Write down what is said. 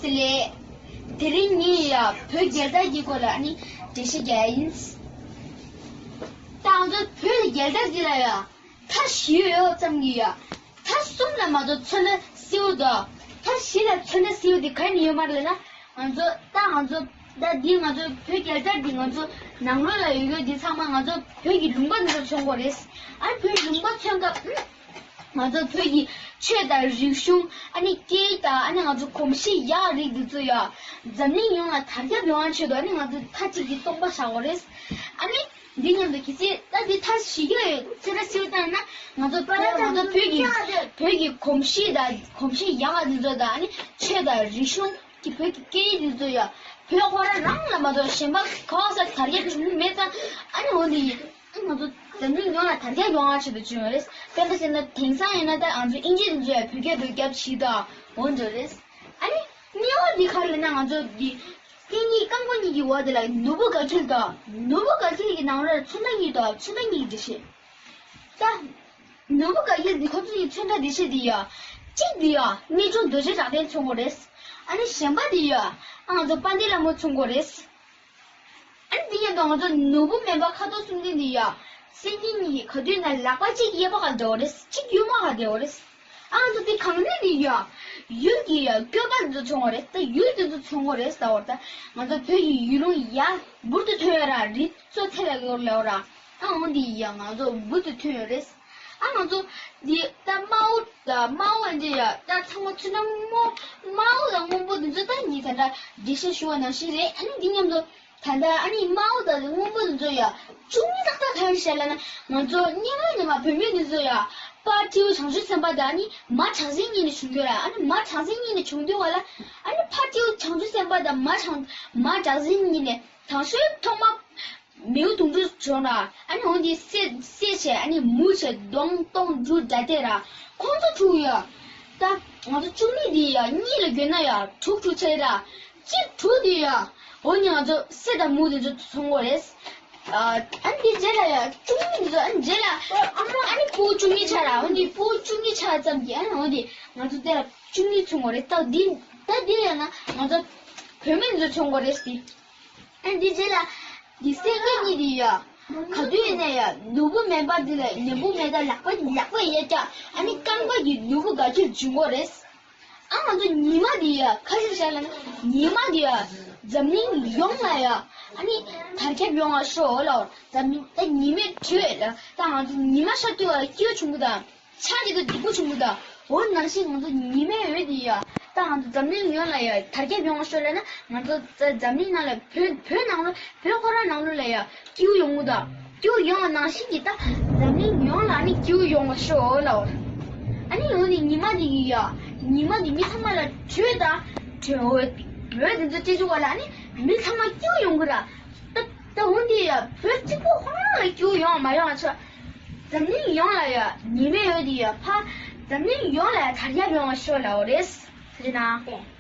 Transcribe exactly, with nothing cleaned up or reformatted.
ལས། དེ་རིང་ངས་ཡ་བོད་རྒྱལ་དར་གྱི་སྐོར་ལ་ཨ་ནི་འགྲེལ་བཤད་རྒྱག་ཡ་ཡིན། ད་ང་ཚོ་བོད་རྒྱལ་དར་འདི་ལ་ཡ་མཐའ་བཞི་ཡོད་ཙམ་གྱི་ཡ། མཐའ་གསུམ་ལ་མ་གཏོགས་ཚོན་མདོག་སེར་པོ་དང་། མཐའ་བཞི་ལ་ཚོན་མདོག་སེར་པོ་འདི་ག་ནས་ཡོད་མ་རེད་ལབ་ན། ང་ཚོ་ད་ང་ཚོ་ད་འདི་ང་ཚོ་བོད་རྒྱལ་དར་འདི་ང་ཚོ་ནང་ལོགས་ལ་ཡོད་ཡོད་འདི་ཚང་མ་ང་ཚོ་བོད་ཀྱི་ལུང་པ་འདི་ཚོ་མཚོན་གྱི་རེད། ཨ་ནི་བོད་ལུང་པ་མཚོན་སྐབས། ང་ཚོ་བོད་ཀྱི་ཆོས་དང་རིག་གཞུང་། ཨ་ནི་སྐད་ཡིག་དང་། ཨ་ནི་ང་ཚོ་གོམས་གཤིས་ཡག་རིགས་འདི་ཚོ་ཡ་འཛམ་གླིང་ཡོངས་ལ་དར་ཁྱབ་ཡོང་བ་ཆེད་དུ། ཨ་ནི་ང་ཚོ་མཐའ་གཅིག་གི་སྟོང་པ་བཞག་དགོས་རེད། ཨ་ནི་འདི་མཉམ་དུ་གལ་སྲིད་ད་འདི་མཐའ་བཞི་ཡོད་ཚོན་མདོག་སེར་པོ་བཏང་ན། ང་ཚོ་པ་ར་ང་ཚོ་བོད་ཀྱི་བོད་ཀྱི་གོམས་གཤིས་དང་གོམས་གཤིས་ཡག་ག་འདི་ཚོ་དང་། ཨ་ནི་ཆོས་དང་རིག་གཞུང་གི་བོད་ཀྱི་སྐད་ཡིག་འདི་ཚོ་ཡ་བོད་ཁོ་རང་རང་ལ་མ་གཏོགས་གཞན་པ་ག་པར་དར་ཁྱབ་བྱུང་མེད་ཙང་། ཨ་ནི་འོ་འདི་ང་ཚོ་འཛམ་གླིང་ཡོངས་ལ་དར་ཁྱབ་ཡོང་བ་ཆེད་དུ་བྱུང་བ་རེད། དཔེར་ན་ཟེར་ན་དེང་སང་ཡིན་ན་ད་ང་ཚོ་དབྱིན་ཇི་འདི་ཚོ་ཡ་བོད་སྐད་འགྲོ་རྒྱབ་བྱེད་དང་འོ་འདི་རེད། ཨ་ནི་གཉིས་པ་འདི་ག་རེ་ལབ་ན། ང་ཚོ་འདི་སྐད་གཉིས་རྐང་པ་གཉིས་ཀྱི་འོག་དེ་ལ་ནོར་བུ་དགའ་འཁྱིལ་དང་། ནོར་བུ་དགའ་འཁྱིལ་གྱི་ནང་ལ་ཚོན་མདོག་གཉིས་དང་། ཚོན་མདོག་གཉིས་ཀྱི་འགྲེལ་བཤད། ད་ནོར་བུ་དགའ་འཁྱིལ་འདི་ཁོ་ཚོ་ཡི་ཚོན་མདོག་འགྲེལ་བཤད་འདི་ཡ། གཅིག་འདི་ཡ་གནས་ཆུང་རྡོ་རྗེ་གྲགས་ལྡན་མཚོན་གྱི་རེད། ཨ་ནི་གཞན་པ་འདི་ཡ་ཨ་ང་ཚོ་དཔལ་ལྡན་ལྷ་མོ་མཚོན་གྱི་རེད། ཨ་ནི་འདི་མཉམ་དུ་ང་ཚོ་ནོར་བུ་སྨན་པ་ཁ་དོག་གསུམ་ལྡན་འདི་ཡ། སེམས་ཅན་གཉིས་ཀྱི་ག་དུས་ན་ལག་པ་གཅིག་གཡས་པ་ག་འདྲ་བ་རེད། གཅིག་གཡོན་མ་ག་འདྲ་བ་རེད། ཨ་ང་ཚོ་འདི་གང་ནས་འདི་ཡ། ཡུལ་གྱི་ཡ་བཀོད་པ་འདི་ཚོ་མཚོན་གྱི་རེད། ད་ཡུལ་འདི་ཚོ་མཚོན་གྱི་རེད་ཟེར་བ་རེད། ད་ང་ཚོ་བོད་ཀྱི་ཡུལ་ལུང་ཡ་འབུར་དུ་ཐོན་ཡོད་ར། རི་མཚོ་ཚེ་ལ་ཡོད་ལབ་ར། ཨ་འོ་འདི་ཡ་ང་ཚོ་འབུར་དུ་ཐོན་ཡོད་རེད། ཨ་ང་ཚོ་འདི་ད་དམར་པོ་དང་དམར་པོ་འདི་ཡ་ད་ཚང་མ་ཚོན་མདོག་སྔོན། དམར་པོ་དང་སྔོན་པོ་འདི་ཚོ་ད་ངས་ད་ལྟ་འགྲེལ་བཤད་ཞུ་བ་ནང་བཞིན་རེད། ཨ་ནི་འདི་མཉམ་དུ་ད་ལྟ་ཨ་ནི་དམར་པོ་དང་སྔོན་པོ་འདི་ཚོ་ཡ་བཅུ་གཉིས་ཏག་ཏག་གང་ཡིན་ཟེར་ལབ་ན། ང་ཚོ་སྔོན་མ་སྔོན་མ་བོད་མི་འདི་ཚོ་ཡ་ཕ་སྤྲེའུ་བྱང་ཆུབ་སེམས་དཔའ་དང་། ཨ་ནི་མ་བྲག་སྲིན་གཉིས་ནས་བྱུང་གི་ཡོད་ར། ཨ་ནི་མ་བྲག་སྲིན་གཉིས་ནས་བྱུང་དུས་བ་ལ། ཨ་ནི་ཕ་སྤྲེའུ་བྱང་ཆུབ་སེམས་དཔའ་དང་མ་བྲག་མ་བྲག་སྲིན་གཉིས་ནས། དང་ཤོས་ཐོག་མ་མིའུ་གདུང་དྲུག་བྱུང་ན། ཨ་ནི་འོ་འདི་བསད་བསད་བྱས། ཨ་ནི་མུ་བྱས་གདོང་སྟོང་འབྲུ་དགྲ་སྟེ་ར། ཁོང་ཚོ་དྲུག་ཡ། ད་ང་ཚོ་བཅུ་གཉིས་འདི་ཡ་གཉིས་ལ་བགོས་ན་ཡ་དྲུག་དྲུག་ཆགས་ར། གཅིག་དྲུག་འདི་ཡ། འོ་ནི་ང་ཚོ་བསེ་དང་མུ་འདི་ཚོ་མཚོན་གྱི་རེད། ཨ་ཨ་ནི་འདི་རྗེས་ལ་ཡ་བཅུ་གཉིས་འདི་ཚོ། ཨ་ནི་རྗེས་ལ་ཨ་ནི་ཕྲུ་གུ་བཅུ་གཉིས་ཆགས་ར། འོ་འདི་ཕྲུ་གུ་བཅུ་གཉིས་ཆགས་ཙམ་གྱིས། ཨ་ནི་འོ་འདི་ང་ཚོ་དེ་ལ་བཅུ་གཉིས་མཚོན་གྱི་རེད། ད་འདི་ད་འདི་ཡ་ན་ང་ཚོ་བུད་མེད་འདི་ཚོ་མཚོན་གྱི་རེད་ཟེར། ཨ་འདི་རྗེས་ལ་འདི་སེང་གེ་གཉིས་འདི་ཡ། ག་དུས་ཡིན་ན་ཡ་ནོར་བུ་སྨན་པ་འདི་ལ་ནོར་བུ་སྨན་པ་ལག་པ་ལག་པ་ཡ་ཀྱག་ཨ་ནི་རྐང་པ་གི་ནོར་བུ་དགའ་འཁྱིལ་འབྱུང་གི་རེད། ཨ་ང་ཚོ་ཉི་མ་འདི་ཡ་ག་ཞིག་བཞག་ལ་ན། ཉི་མ་འདི་ཡ་འཛམ་གླིང་ཡོངས་ལ་ཡ་ཨ་ནི་དར་ཁྱབ་ཡོང་བ་ཤོག་ལ། འཛམ་གླིང་ད་ཉི་མའི་དྲོད་ལ་ད་ང་ཚོ་ཉི་མ་ཤར་དུས་ལ་སྐྱིད་པོ་བྱུང་གི་དང་། ཆར་ཆེ་དུས་སྡུག་པོ་བྱུང་གི་དང་། འོ་ནང་བཞིན་ང་ཚོ་ཉི་མའི་འོད་འདི་ཡ་ད་ང་ཚོ་འཛམ་གླིང་ཡོངས་ལ་ཡ་དར་ཁྱབ་ཡོང་བ་ཤོག་ལབ་ན། ང་ཚོ་འཛམ་གླིང་ནང་ལ་བོད་བོད་ནང་ལ་བོད་ཁོ་རང་ནང་ལོགས་ལ་ཡ་སྐྱིད་པོ་ཡོང་གི་དང་། སྐྱིད་པོ་ཡོང་བ་ནང་བཞིན་གྱི་ད་འཛམ་གླིང་ཡོངས་ལ་ནི་སྐྱིད་པོ་ཡོང་བ་ཤོག་ལབ། ཨ་ནི་འོ་ནི་ཉི་མ་འདི་གི་ཡ་ཉི་མ་འདི་མི་ཚང་མ་ལ་དྲོད་དང་དྲོད་འོད་འོད་འདི་ཚོ་སྤྲད་བཅུག་པ་ལ་ནི་མི་ཚང་མ་སྐྱིད་པོ་ཡོང་གི་ར། ད་ད་འོ་འདི་ཡ་བོད་གཅིག་པོ་ཁོ་རང་ལ་སྐྱིད་པོ་ཡོང་བ་མ་ཡོང་བ་ཆོག་འཛམ་གླིང་ཡོངས་ལ་ཡ་ཉི་མའི་འོད་འདི་ཡ་ཕ་འཛམ་གླིང་ཡོངས་ལ་ཡ་དར་ཁྱབ་ཡོང་བ་ཤོག་ལབ་པ་རེད། དེ་ན།